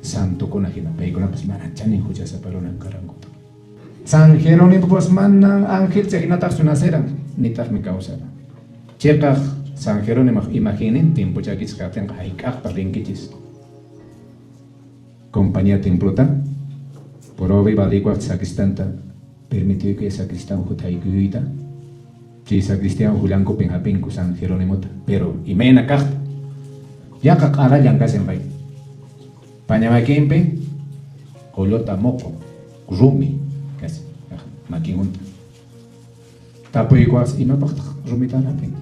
Santokuna hina paykunapas mana chanin huchasapa runan karankuta. San Jerónimopas mana angelcha hinataqchu naceran, nitaqmi kawsaran. Cheqaq San Jerónimoq imagennin tiempochakichis kaqtinqa hayk'aqpas rinkichis. Compañía templota porobi valikuaq sacristanta permitiykuy sacristán huthaykuyta. Chay sacristián hullankupin hapinku San Jerónimota, pero imayna kaqta. Yaqa q'arallan kashan pay. Paña makinpi qullota moqo, rumi kashan, makin hunta. Tapuykuwas imapaqtaq rumita hapin.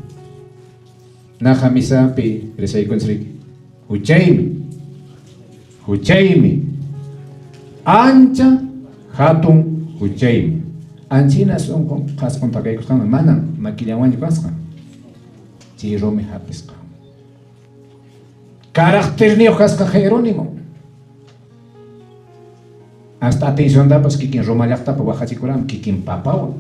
Naqa misapi rezaykunchis riki. Huchaymi. Huchaymi. Ancha hatun huchaymi. Anchina sunqun qhasqun pakaykusqanman manan makillanwanchu kasqa. Chay rumi hapisqa. Caracterniyuq kasqa Jerónimo. Hasta atenciontapas kikin Roma llaqtapa waqachikuran kikin papawan.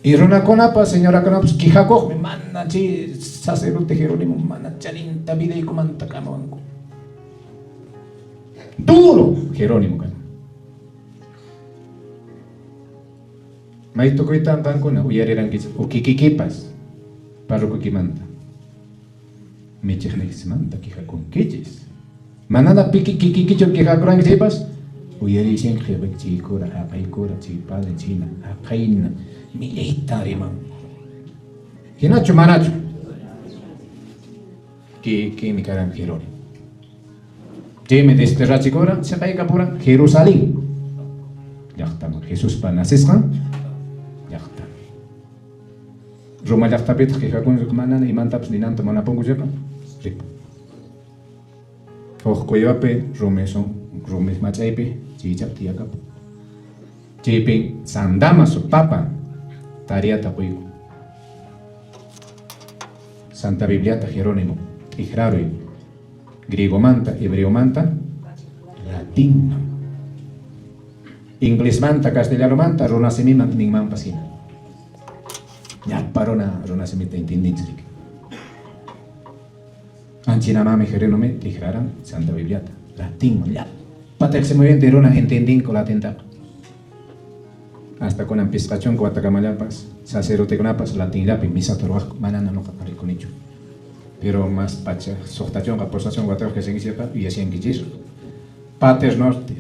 Y runakunapas, señorakunapas quejakuqmi, mana chay sacerdote Jerónimo mana chaninta vidaykumanta kamawanku. Duro Jerónimo kan. May tukuytan qankuna uyarirankichis o kikikipas parroquikimanta michiqniykichismanta quejakunkichis. Manana piki kikikichu quejakuranki chaypas uyarishanki qhepayki chay cura, haqay cura, chay padre chayna, haqayna millayta riman. Hinachu manachu? Kikinmi karan Jerónimo. Chaymi desterrachikuran, seqaykapuran Jerusalén llaqtaman, Jesuspa nacesqan llaqta. Roma llaqtapitaq quejakunku manana imantapas ninanta munapunku chayqa, ripun. Huk cuevapi rumi son rumi mach'aypi chaychapi tiyakapun. Chaypin San Damaso papa tariata quykun. Santa Bibliata Jerónimo t'ikraruy griegomanta, hebreomanta latinman. Inglesmanta, castellanomanta runasimiman ninmanpas hina. Llapa runa runasimita entendinchik riki. Anchinamanmi Jerónimo t'ikraran Santa Bibliata latinman. Llapa teqsimuyuntin runa entendinku latintaqa. Hasta kunan 50 watakamallapas sacerdotekunapas latinllapi misata ruwaqku, manana noqaqa rikunichu. Pero mas pacha 60 80 watayuq kashankichikqa yuyashankichis. Pater noster,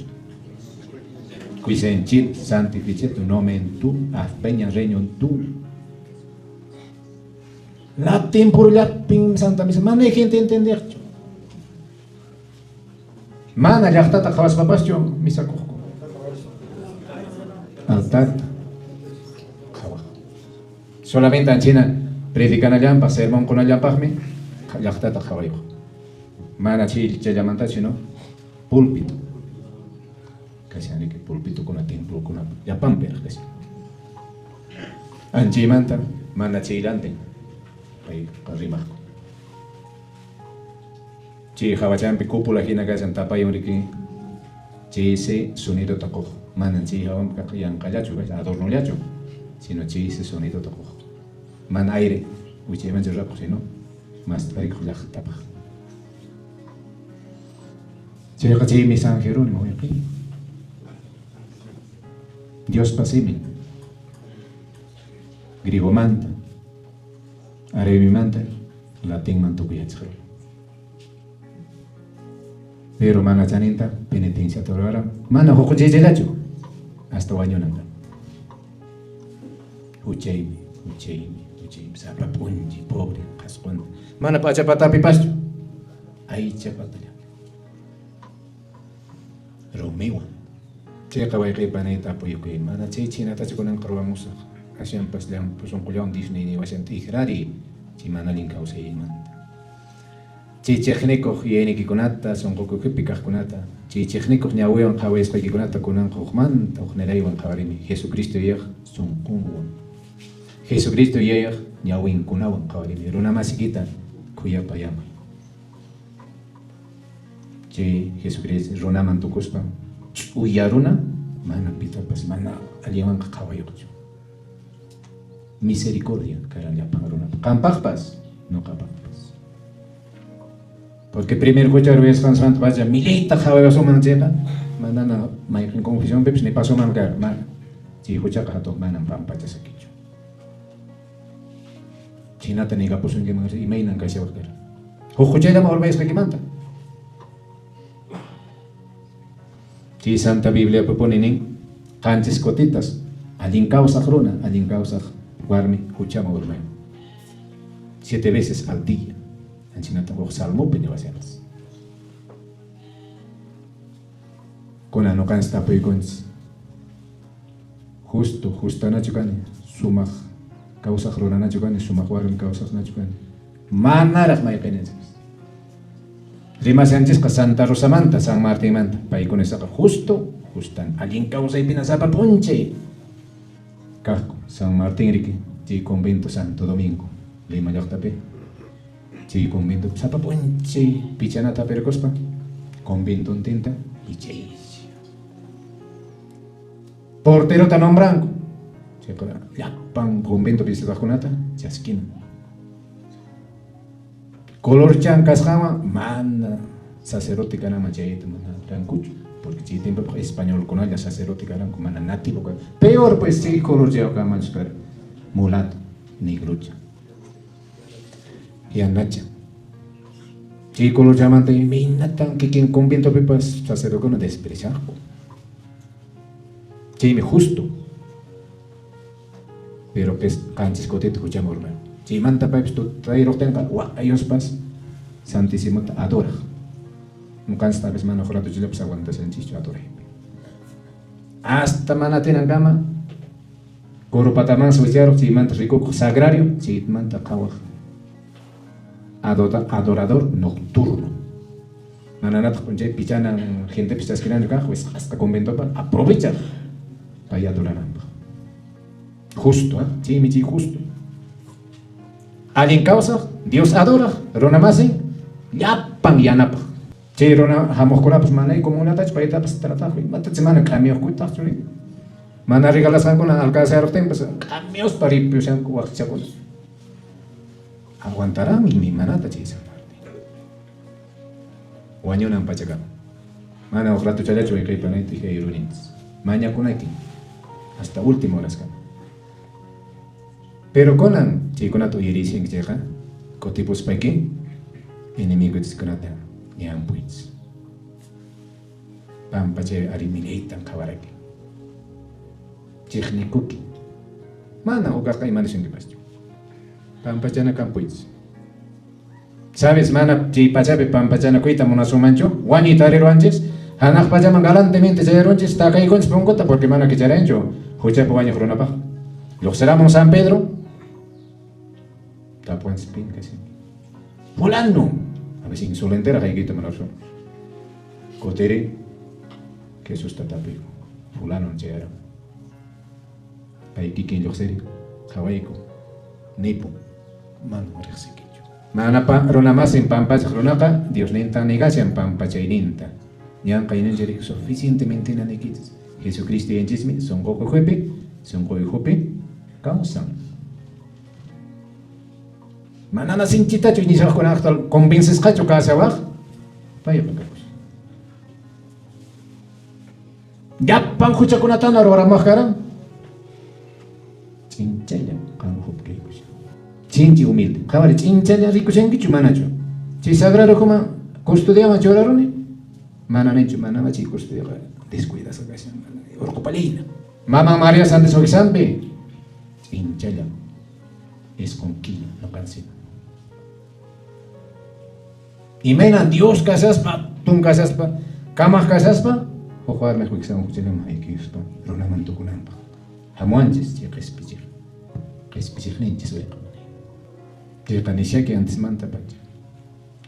qui sei in cielo, santificetur nomen tuum, adveniat regnum tuum. Latin purullapin Santa Misa, mana gente entendeqchu. Mana llaqtata qhawaspapaschu misakuqku. Altarta qhawaq. Solamente anchina predicanallanpaq, sermón qunallanpaqmi llaqtata qhawayuq. Mana chayllamantachu, sino púlpito. Kashan riki pulpitokuna, templokuna, llapanpi kashan. Anchaymanta mana chayllantin payqa rimaqku. Chay hawachanpi cúpula hina kashan tapayun riki chaysi sonidota quq. Manan chay hawanpi kaq yanqallachu kashan, adornollachu, sino chaysi sonidota quq. Mana aire wichaymanchu rapuq, sino mast'arikuq llaqtapaq. Chayqa chaymi San Jerónimo wayqi. Diospa simin. Griegomanta, aramimanta, latinman tukuyachqa. Pero mana chaninta penitenciata ruraran, mana huquchaychallachu hasta wañunanka. Huchaymi, huchaymi, huchaymi, sapa p'unchi, pobre, qhasqunta. Mana p'acha patapipaschu, aycha patallapi. Rumiwan. Chayqa wayqey panayta apuyukuy, mana chay chhinatachu kunanqa ruwamusaq. Aswanpas llamp'u sunqullawan Dios niyniwashan t'ikrariy chay mana allin kawsaymanta. Chay chiqnikuq yuyaynikikunata, sunqukuykipi kaqkunata, chay chiqnikuq ñawiwan qhawayasqaykikunata kunanqa hukmanta hukniraywan qhawarimi Jesucristo yuyaq sunqunwan. Jesucristo yuyaq ñawinkunawan qhawarimi runamasikita khuyapayamay. Chay Jesucristo runaman tukuspa ch'uya runa mana pitapas mana allinwanqa qhawayuqchu. Misericordia karan llapan runapaq, qampaqpas, noqapaqpas. Porque primer hucha ruwasqanmanta pacha millayta qhawayasunman chayqa, manana mayqin confesionpipis ni pasunman kar, mana. Chay huchaqa hatun manan pampachasakichu. Chinata negapusunkiman imaynan kashawaq kar. Huk huchallama urmayasqaykimanta. Chay Santa Bibliapi puni nin, qanchis kutitas allin kawsaq runa, allin kawsaq warmi huchaman urmayan. 7 veces al día. Anchinata huk salmopi niwashanas. Kunan nuqanchis tapuykunchis. Justo, justanachu kani, sumaq kawsaq runanachu kani, sumaq warmi kawsaqnachu kani. Manaraq mayqininchis. Rimashanchisqa Santa Rosamanta, San Martinmanta, paykuna isaqa justo, justan allin kawsaypina sapa p'unchay kaqku. San Martín riki, chay convento Santo Domingo, Lima llaqtapi, chay convento sapa p'unchay pichanata apirkuspa conventontinta pichaysi. Porterota nombranku, chayqa llapan convento visitaqkunata chaskinan. Colorchan kasqanwan mana sacerdote kanaman chayta mana rankuchu, porque chay tiempopaq españolkunalla sacerdote karanku, mana nativo karanku. Peor pues chay colorchayuq kanmanchu kara, mulato, negrocha, yanacha. Chay colorchamanta imaynatan kikin conventopipas sacerdotecuna despreciaqku. Chaymi justo. Pero que qanchis kutita huchaman urmayan. Chaymanta paypis tutayruqtinqa waqayuspas Santísimota adoraq. Ñuqanchis tal vez mana huk ratochallapas aguantashanchischu adoraypi. Hasta mana atinankama Corupatamansi wicharuq, chaymanta rikukuq sagrario, chaymanta qhawaq adorador nocturno. Mananataq p'unchay pichanan gentepis chaskinanchu kaq, wisq'asqa conventopa aprovechaq pay adorananpaq. Justo, ¿eh? Chaymi chay justo. Allin kawsaq, Dios adoraq, runa masin, llapan yanapaq. Chay runa hamuqkunapas manay comunatachu paytapas trataqku, imatachu mana k'amiyuqkutaqchu rin. Mana regalasqankuna alcanzaruqtinpas k'amiyuspa ripushanku waqchakuna. Aguantaránmi imaymanata chay San Martín. Wañunan pachakama. Mana huk ratochallachu wayqeypanayta tijayruninchis. Mañakunaykin hasta última horaskama. Pero kunan chaykunata uyarisinki chayqa, kutipuspayki enemigoykichiskunata ñampuychis. Pampachay ari millaytan qhawaraki. Chiqnikuki. Mana hukaqqa imanisunkipaschu. Pampachana kampuychis. Sabes, mana chay pachapi pampachanakuyta munasunmanchu, wañuy tariruwanchis, hanaq pachaman galantemente chayarunchis, takaykunchis punkuta porque mana kicharanchu huchapi wañuq runapaq. Lluqsiramun San Pedro, tapuwanchis pin kashanki. Fulano, a veces insolentera haykuyta munasun. Kutiri, Jesusta tapuyku, fulano chayaran. Pay kikin lluqsiri, qhawayku, nipu, mana riqsikichu. Mana runamasin pampachaq runaqa Diosnintan negashan pampachayninta. Ñan qayninchik suficientemente nikichis. Jesucristo yanchismi sunqu ukhupi, sunqu ukhupi kawsan. Manana sinchitachu iñishaqkunaqta convencesqachu kashawaq, payqa kakushan. Llapan huchakunatana ruramaq karan. Ch'inchalla qan ukhupi kaykushan. Chinchi humilde. Qhawari, ch'inchalla rikushankichu manachu? Chay sagrado ukhuman custodiaman churaruni? Mana ninchu, manama chay custodiaqa descuidasqa kashan, urqupallayna. Maman María Santísima Wiksanpi ch'inchalla isqun killa noqanchisina. Imaynan Dios kashaspa, tun kashaspa, kamaq kashaspa, huk warmiq wiksanwan huchallaman haykuyuspa runaman tukunanpaq. Hamuwanchis chay qespichiq, qespichiqninchis wayqa munay. Chayqa nishaki antismanta pacha.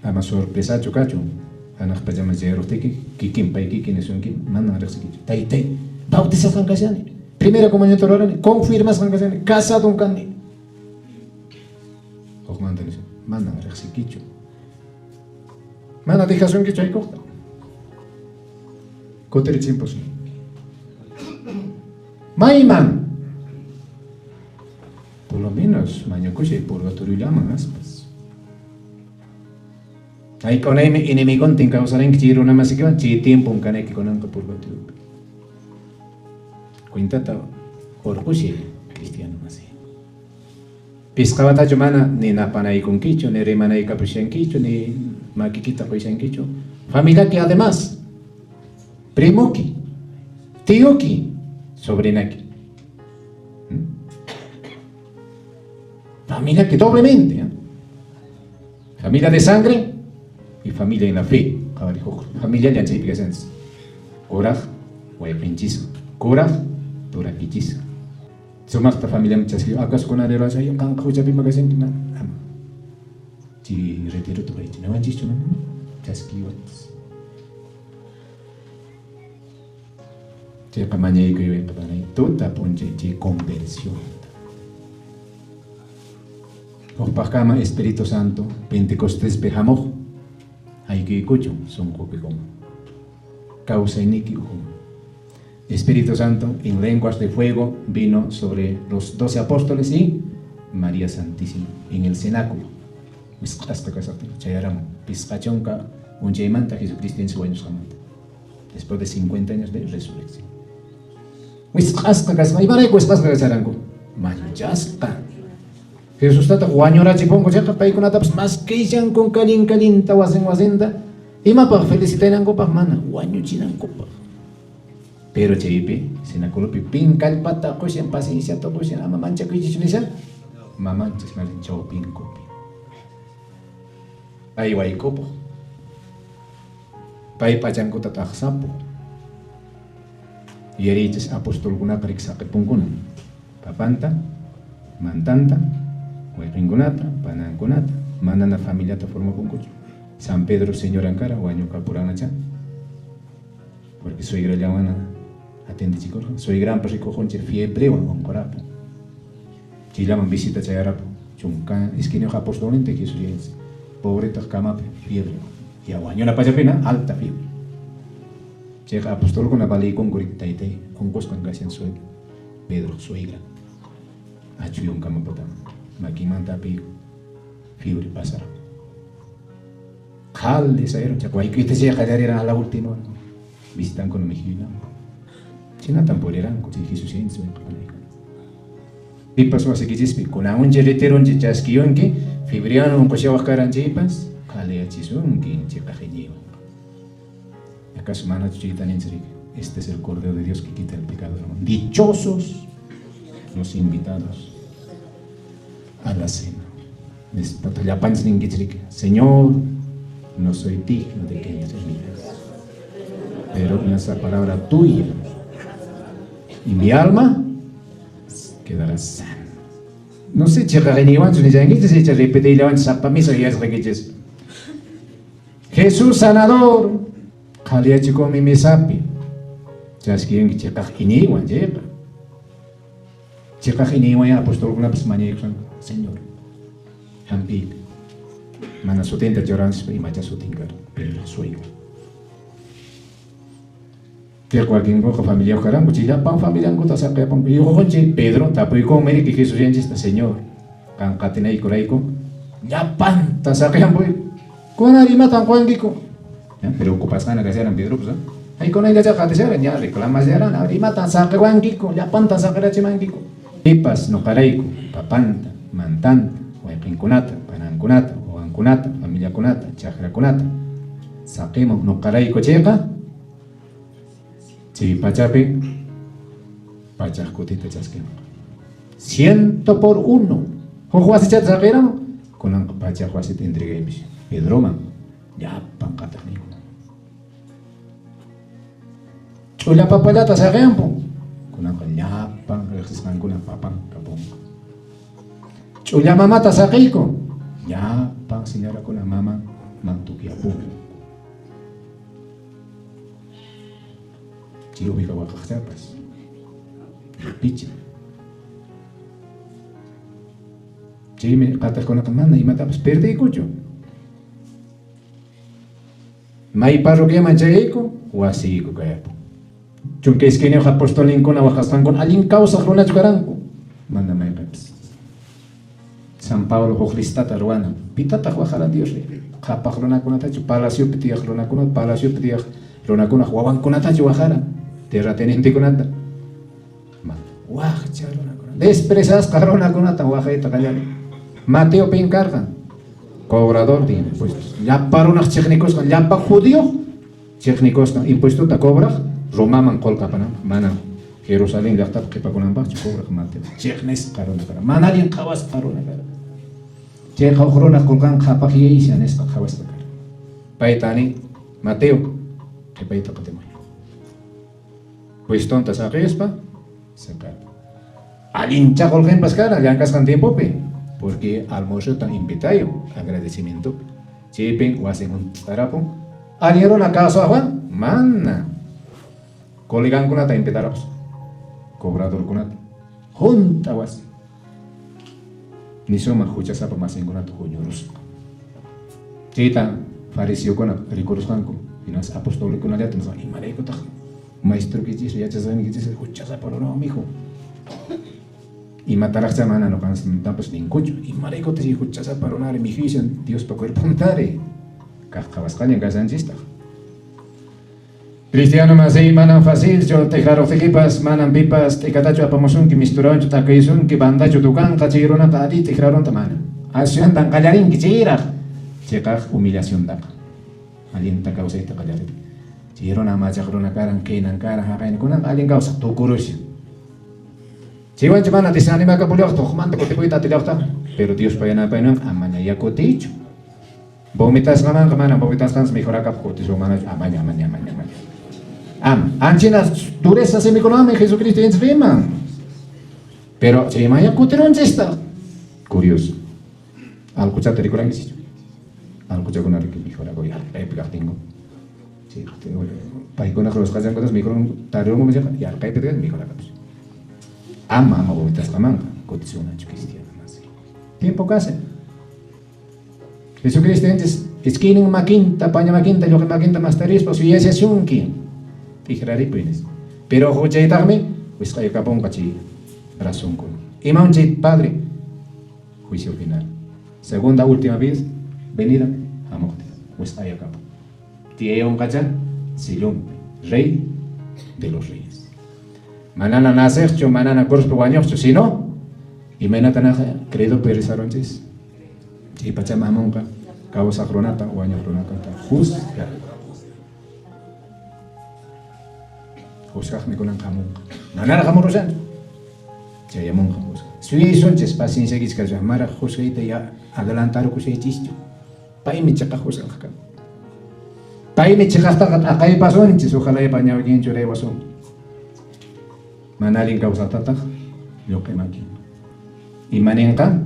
Ama sorpresachu kachun, hanaq pachaman chayaruqtiyki, kikin pay kikin nisunki, manan riqsikichu. Taytay, bautizasqan kashani, primera comunionta rurani, confirmasqan kashani, casadon kani. Hukmanta nisun, manan riqsikichu. Mana dejasunkichu haykuqta. Kutirichinpusun. Mayman? Por lo menos mañakushay purgatoriollaman aspas. Haykunaymi enemigontin kawsaranki chay runamasikiwan, chay tiempon kanayki kunanqa purgatoriopi. Cuentata hurqushay, cristiano masi. Pisqa watachu mana ni napanaykunkichu, ni rimanaykapushankichu, ni makikita quyshankichu. Familiaki además, primoki, tioki, sobrinaki. Familiaki doblemente. ¿Eh? Familia de sangre y familia en la fe. Familia chaypi kashanchis. Kuraq wayqinchisqa, kuraq turakichisqa. Sumaqta familiaman chaskiy. Acaso kunari ruwasha, qanqa huchapi kashanki? Mana. Ama. Chay retirota qaychinawanchischu mana? Chaskiwanchis. Chayqa mañaykuy wayqa panay tuta p'unchay chay conversión. Hukpaqkama Espíritu Santo Pentecostespi hamuq haykuykuchun sunqupikuma. Kawsayniki ukhuma. Espíritu Santo en lenguas de fuego vino sobre los 12 apóstoles y María Santísima en el cenáculo. Wisq'asqa kashaqtin chayaramun pisqa chunka p'unchaymanta Jesucristo wañusqanmanta. Después de 50 años de resurrección. Wisq'asqa kasqa, imarayku wisq'asqa kasharanku? Manchasqa. Jesustataq wañurachipunku chayqa paykunatapas maskishanku kallin kallinta wasin wasinta. Imapaq felicitanankupaq mana wañuchinankupaq. Pero chaypi cenáculopi pin kallpata qushan pacienciata qushan ama manchakuychichu nisha mamanchis marin chawpinkupi. Pay waykupuq. Pay p'achankuta t'aqsapuq. Yariychis apostolkunaqa riki saqipunkuna. Papanta, mantanta, wayqinkunata, panankunata, manana familiata formapunkuchu. San Pedro señoran kara wañukapuranachá. Porque suegrallawana atendichikurqan. Suegranpas rikuqunchik fiebrewan unqurapun. Chayllaman visita chayarapun. Chunka iskayniyuq apostolninta Jesús pobretaq kamapi fiebre. Ya wañuna pachapina alta fiebre. Chayqa apostolkuna valiykunku riki taytay unqusqan kashan suegra. Pedro suegra. Achuyun kamapata makinmanta apiyku fiebre pasarapun. Qhali sayarun chay wayk'uyta chay qallariran a la última hora. Visitankuna mikhuyunanku. Chhaynatan puriranku chay Jesús wayqapanaykuna. Pipas wasikichispi kunanunchik retirunchik chaskiyunki fibriano unqushawaq karan chaypas qhaliyachisunki chiqaq iñiywan. ¿Acaso manachu chayta ninchik riki? Este es el Cordero de Dios que quita el pecado del mundo. Dichosos los invitados a la cena. Llapanchis ninkichik riki, Señor, no soy digno de que entres en mi casa, pero una sola palabra tuya y mi alma quedará sana. No sé, chiqaq iñiywanchu nishankichis, icha repetiyllawanchis sapa misa yuyasqaykichis. Jesús sanador, qhaliyachikunmi misapi. Chaskiyunki chiqaq iñiywan chayqa. Chiqaq iñiywan apostolkunapas mañaykusan, Señor, hampiyka. Mana sutinta churanspa imacha sutin karqa, Pedro suegra. Chay wakinkuqa familiayuq karanku, chay llapan familiankuta saqiyapunku. Yuqunchik Pedro tapuykunmi riki Jesús yanchista, Señor, qan qatinaykurayku llapanta saqiyanpuy. Kunari imatan qowankiku? Preocupasqana kasharan Pedro pues, Haykunayllacha qatisharan, ña reclamasharan, imatan saqiwankiku, llapanta saqirachimankiku. Pipas nuqarayku, papanta, mantanta, wayqinkunata, panankunata, wawankunata, familiakunata, chakrakunata saqimun nuqarayku chayqa chay pachapi pachaq kutita chaskinqa. 100 por 1. Huk wasichata saqiramun, kunanqa pachaq wasita entregaypis Pedroman llapan qatiqninkuna. Ch'ulla papallata saqiyanpun, kunanqa llapan riqsisqankuna papan kapunqa. Ch'ulla mamata saqiyku, llapan señorakuna mama mantukyapun. Chay ubica waqaqchapas. Picha. Chaymi qatiqkunaqa mana imatapas perdiykuchu. May parroquiaman chayayku, wasiyku kayapun. 12 apostolinkuna waqasqankuna allin kawsaq runachu karanku? Mana mayqanpis. San Pablo huk listata ruwanan. Pitataq waqaran Dios? Qhapaq runakunatachu, palaciopi tiyaq runakunata, palaciopi tiyaq runakunaq wawankunatachu waqaran, terratenientekunata. Waqcha runakuna, despreciasqa runakunatan waqayta qallarin. Mateo pin karqan? Cobrador de impuestos. Llapa runaq chiqnikusqan, llapa judío chiqnikusqan impuestota cobraq Romaman qolqa apananpaq, mana Jerusalén llaqtapi qhipakunanpaqchu cobraq Mateo. Chiqnisqa runa karqan, mana allin qhawasqa runa karqan. Chayqa huk runaq qolqan qhapaqyayisha nisqa qhawasqa karqan. Payta nin, Mateo, qhipayta qatimuy. Puestonta saqispa seqarqa. Allincha qolqenpas karan llank'asqan tiempopi, porque almuerzotan invitayo agradecimientopi. Chaypin wasin hunt'arapun. Allin runa kasuaqwan? Mana. Colegankunata invitarapus. Cobradorkunata. Hunt'a wasi. Nisunman huchasapa masinkunata huñurusqa. Chayta fariseokuna rikurusqanku, hinaspa apostolkunallata nisqa, imaraykutaq maestrokichisri yachasqaykichis huchasapa runawan mikhun? Imataraqchá mana ñuqantapas ninkuchu. Imaraykutaq chay huchasapa runari mikhuysan Diospa cuerpontari? Kaq qhawasqañan kashanchistaq. Cristiano masiy, manan facilchu t'ikraruqtiykipas, manan pipas t'ikatachu apamusunki, misturawanchu t'akaysunki, bandachu tukanqa chay runaqa ari t'ikrarunta mana. Aswantan qallarinki chayraq cheqaq humillaciontaqa. Allinta kawsayta qallarinki. Chay runa machaq runa karan, kaynan karan, haqayna kunanqa allin kawsaq tukurushan. Chaywanchu mana desanimakapullawaqta, hukmanta kutipuyta atillawaqta, pero Diospa yanapayninwanqa amaña kutiychu. Vomitasqamanqa mana vomitasqanchis mejorakapaq kutisun manachu amaña amaña amaña amaña. Ama. Anchina dureza simikunawanmi Jesucristo yanchis riman. Pero chaymanya kutirunchistaq. Curioso. Alquchata rikurankichikchu? Alquchakuna riki mejorakuy yarqaypi kaqtinku. Paykunaq ruwasqallankutas mejorun tarirunku chayqa yarqaypi kaq mejorakapus. Ama ama vomitasqamanqa kutisunachu cristiano masi. Tiempo kashan. Jesucristo yanchis iskaynin makinta, paña makinta, lluqi makinta mastarispa suyashasunki. T'ikraripuy nispa. Pero huchaytaqmi wisq'aykapunqa chay brazonkuna. Iman chay padre? Juicio final. Segunda última vez venida hamuqtin wisq'ayakapun. Tiyayunqacha sillunpi, rey de los reyes. Manana naceqchu, manana cruzpi wañuqchu, sino imaynata naqa credopi rezarunchis? Chay pachama hamunqa kawsaq runata, wañuq runata juzga. Juzgaqmi kunanqa hamunqa. Manaraq hamurushanchu. Chayamunqa juzgaq. Suyaysunchis, pacienciaykichis kashan. Maraq juzgayta ya adelantarukushaychischu. Paymi cheqaq juzgaq kan. Paymi cheqaqtaqa t'aqaypasunchis, ojalá ñawinkin churaywasun. Mana allin kawsaqtataq lluq'i makin. Ima ninqa?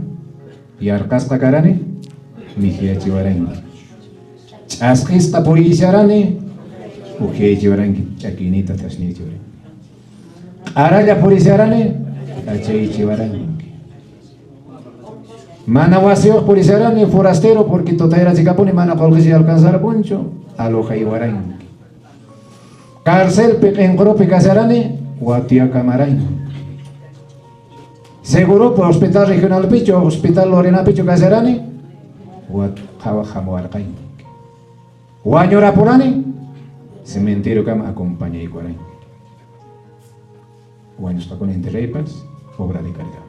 Yarqasqa karani, mikhuyachiwaranki. Ch'asqisqa puriysharani, ujyaychiwaranki, ch'akiyniyta thasniychiwaranki. Q'aralla purisharani, p'achaychiwaranki. Mana wasiyuq purisharani, forastero, porque tutayrachikapuni mana qolqesi alcanzarapunchu, alojaywaranki. Carcelpi q'inqurupi kasharani, watiyakamaranki. Seguropi hospital regionalpichu, hospital Lorenapichu kasharani, wat qhawaq hamuwarqanki. Wañurapurani, cementeriokama acompañaykuwaranki. Wañusqakuna enterraypas obra de caridad.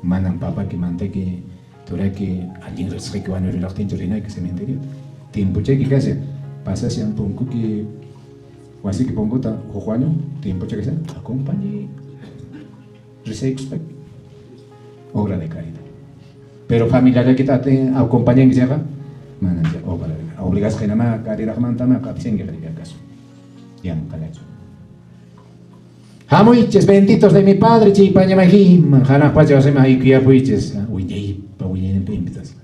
Manan papaki, mantaki, turaki, allin riqsisqayki wañuriraqtinchu rinayki cementeriota. Tiempochayki kashan, pasashan punkuki, wasiki punkuta huk wañun, tiempocha kashan, acompañay, risaykuspayki. Obra de caridad. Pero familiallaykita acompañanki chayqa, manan chay obra de caridad. Obligasqa hinamá caridadmantama qhatichinki acaso. Yanqallachu. Hamuychis, benditos de mi Padre, chay pañamakiman, hanaq pacha wasiman haykuyapuychis, wiñaypa wiñayninpa invitasqa.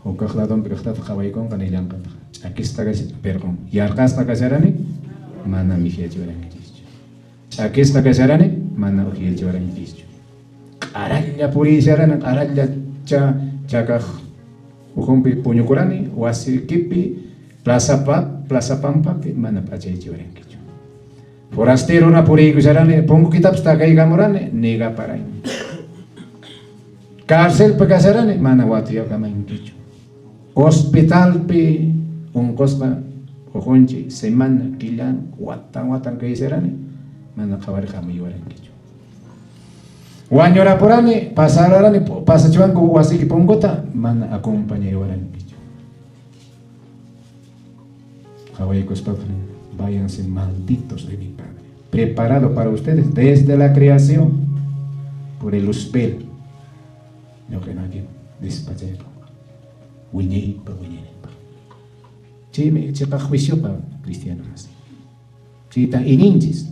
Hukaq ladonpi kaqtataq qhawaykunqa nillanqataq, ch'akisqa kashan, perdón, yarqasqa kasharani, mana mikhuyachiwarankichischu. Ch'akisqa kasharani, mana ujyachiwarankichischu. Q'aralla puriysharani, q'aralla chakaq ukhunpi puñukurani, wasikipi, plaza plaza pampapi, mana p'achaychiwarankichu. Forastero runa puriykusharani, punkukitapas takaykamurani, negaparanki. Carcelpi kasharani, mana watiyakamankichu. Hospitalpi unqusqa uqunchik semana, killan, watan watan kaysarani, mana qhawariq hamuyuwarankichu. Wañurapurani, pasararani, pasachiwanku wasiki punkuta, mana acompañaywarankichu. Qhawaykuspaqa váyanse malditos de mi Padre, preparado para ustedes desde la creación por el Luzbel. Ñuqa aquí despachayqa wiñaypa wiñayninpaq. Chaymi chiqaq juicioqa cristiano masi. Chayta iñinchis.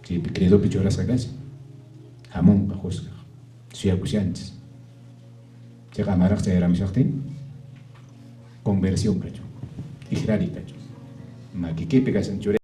Chaypi credopi churasqa kashan. Hamunqa juzgaq. Suyakushanchis. Chayqa amaraq chayaramushaqtin conversión kachun. Ihrari kachun. Makikipi kashan.